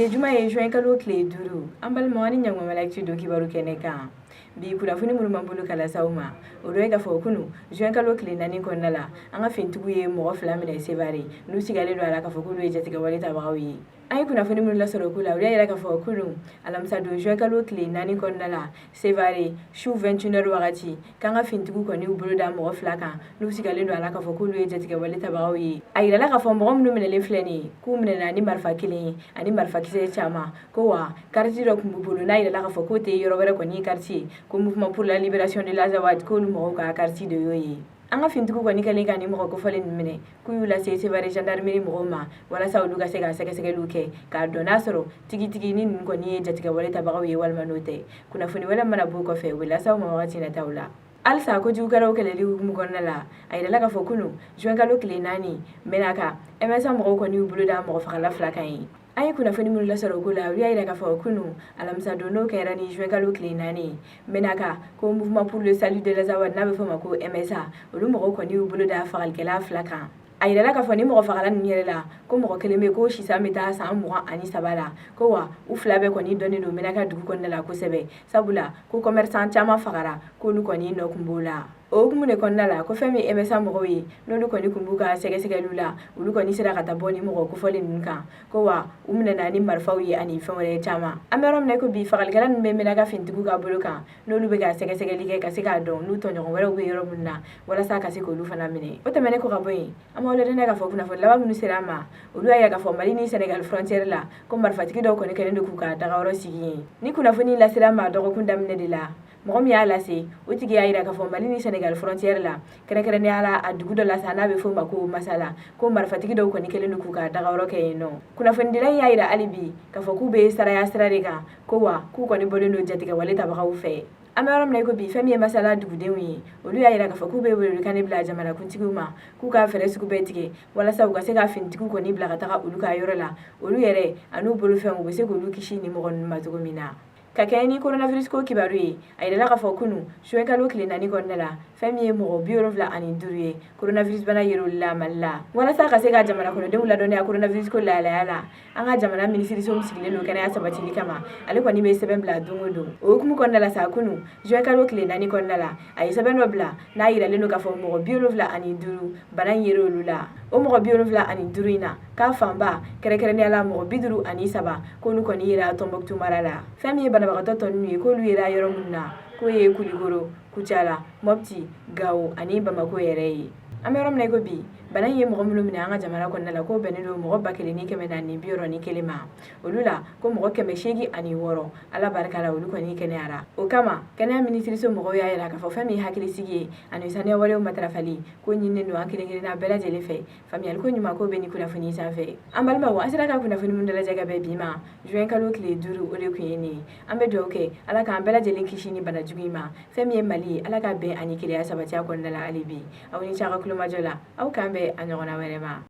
Bi ye juma ye, juin kalo tile 5. An balimaw, aw ni ɲankuma Mali Actu don kibaru kɛnɛ kan. Bi kunnafoni minnu b'an bolo ka lase aw ma, o dɔ ye k'a fɔ kunu, juin kalo tile 4 kɔnɔna la, an ka finitigiw ye mɔgɔ fila minɛ Sevare, n'u sigalen don a la k'a fɔ k'olu ye jatigɛwale tabagaw ye. An ye kunnafoni minnu lasɔrɔ o ko la, olu y'a yira k'a fɔ kunu alamisa don, juin kalo tile 4 kɔnɔna la, Sevare, su 21 heures wagati, k'an ka finitigiw kɔni y'u bolo da mɔgɔ fila kan, n'u sigalen don a la k'a fɔ k'olu ye jatigɛwale tabagaw ye. A yirala k'a fɔ mɔgɔ minnu minɛlen filɛ nin ye, k'u minɛna ni marifa kelen ye ani marifakisɛ caman, ko wa kariti dɔ tun b'u bolo, n'a yirala k'a fɔ k'o tɛ yɔrɔ wɛrɛ kɔni ye kariti ye, ko Mouvement pour la libération de l'Azawad, k'olu mɔgɔw ka kariti de y'o ye. An ka finitigiw kɔni kɛlen ka nin mɔgɔ kofɔlen ninnu minɛ, k'u y'u lase Sevare gendarmerie mɔgɔw ma, walasa olu ka se ka sɛgɛsɛgɛliw kɛ k'a dɔn n'a sɔrɔ tigitigi ni ninnu kɔni ye jatigɛwale tabagaw ye walima n'o tɛ. Kunnafoni wɛrɛ mana b'o kɔfɛ, u bɛ lase aw ma wagati nataw la. Halisa kojugukɛlaw kɛlɛli hukumu kɔnɔna la, a yirala k'a fɔ kunu, juin kalo tile 4, Menaka, MSA mɔgɔw kɔni y'u bolo da mɔgɔ fagala fila kan ye. An ye kunnafoni minnu lasɔrɔ o ko la, olu y'a yira k'a fɔ kunu alamisa don, n'o kɛra ni juin kalo tile 4, Menaka, ko Mouvement pour le salut de l'Azawad, n'a bɛ fɔ o ma ko MSA, olu mɔgɔw kɔni y'u bolo da fagalikɛla fila kan. A yirala k'a fɔ ni mɔgɔ fagala ninnu yɛrɛ la, ko mɔgɔ kelen bɛ, ko sisan bɛ taa san 23 la, ko wa u fila bɛɛ kɔni dɔnnen don Menaka dugu kɔnɔna la kosɛbɛ, sabula ko commerçant caman fagara, k'olu kɔni nɔ kun b'o la. O hukumu de kɔnɔna la, ko fɛn min MSA mɔgɔw ye, n'olu kɔni kun b'u ka sɛgɛsɛgɛliw la, olu kɔni sera ka taa bɔ ni mɔgɔ kofɔlen ninnu kan, ko wa u minɛna ni marifaw ye ani fɛn wɛrɛ caman. An bɛ yɔrɔ min na ko bi, fagalikɛla ninnu bɛ Menaka finitigiw ka bolo kan, n'olu bɛ ka sɛgɛsɛgɛli kɛ ka se k'a dɔn n'u tɔɲɔgɔn wɛrɛw bɛ yɔrɔ minnu na, walasa ka se k'olu fana minɛ. O tɛmɛnen kɔ ka bɔ yen, an b'aw ladɔnniya k'a fɔ kunnafoni laban minnu sera an ma, olu y'a yira k'a fɔ Mali ni Senegal frontière la, ko marifatigi dɔw kɔni kɛlen don k'u ka dagayɔrɔ sigi yen. Ni kunnafoni lasera an ma dɔgɔkun daminɛ de la, mɔgɔ min y'a lase, o tigi y'a yira k'a fɔ Mali ni Senegal frontière la, kɛrɛnkɛrɛnnenya la a dugu dɔ la sa, n'a bɛ f'o ma ko Masala, ko marifatigi dɔw kɔni kɛlen don k'u ka dagayɔrɔ kɛ yen nɔ. Kunnafonidila in y'a yira hali bi k'a fɔ k'u bɛ saraya sira de kan, ko wa k'u kɔni bɔlen don jatigɛwale tabagaw fɛ. An bɛ yɔrɔ min na i ko bi, fɛn min ye Masala dugudenw ye, olu y'a yira k'a fɔ k'u bɛ welewelekan de bila jamanakuntigiw ma, k'u ka fɛɛrɛ sugu bɛɛ tigɛ walasa u ka se ka finitigiw kɔni bila ka taga olu ka yɔrɔ la, olu yɛrɛ an'u bolofɛnw, u bɛ se k'olu kisi ni mɔgɔ ninnu ma cogo min na. Ka kɛɲɛ ni coronavirus ko kibaru ye, a yirala k'a fɔ kunu, juin kalo tile 4 kɔnɔna la, fɛn min ye mɔgɔ 75 ye, coronavirus bana yer'olu la Mali la. Walasa ka se ka jamana kɔnɔdenw ladɔnniya coronavirus ko lahalaya la, an ka jamana minisiriso min sigilen don kɛnɛya sabatili kama, ale kɔni bɛ sɛbɛn bila don o don. O hukumu kɔnɔna la sa, kunu, juin kalo tile 4 kɔnɔna la, a ye sɛbɛn dɔ bila n'a yiralen don k'a fɔ mɔgɔ 75 bana in yer'olu la. O mɔgɔ 75 in na, k'a fanba, kɛrɛnkɛrɛnnenya la mɔgɔ 53, k'olu kɔni yera Tɔnbɔkutu mara la. Fɛn min ye banabagatɔ tɔ ninnu ye, k'olu yera yɔrɔ minnu na, k'o ye Kulikoro, Kucala, Mɔpti, Gawo ani Bamako yɛrɛ ye. An bɛ yɔrɔ min na i ko bi, bana in ye mɔgɔ minnu minɛ an ka jamana kɔnɔna la, k'o bɛnnen don mɔgɔ 1461 ma. Olu la, ko mɔgɔ 806, Ala barika la, olu kɔni kɛnɛyara. O kama, kɛnɛya minisiriso mɔgɔw y'a yira k'a fɔ fɛn min ye hakilisigi ye ani saniya walew matarafali, ko ɲininen don an kelen kelenna bɛɛ lajɛlen fɛ. Faamuyali ko ɲuman ko bɛ ni kunnafoni sanfɛ. An balimaw, an sera ka kunnafoni min dalajɛ ka bɛn bi ma, juin kalo tile 5, o de tun ye nin ye. An bɛ dugawu kɛ, Ala k'an bɛɛ lajɛlen kisi ni bana jugu in ma. Fɛn min ye Mali ye, Ala ka bɛn ani kelenya sabati a kɔnɔna la hali bi. Aw ni ce a ka kulomajɔ la. Aw k'an bɛn a ɲɔgɔnna wɛrɛ ma.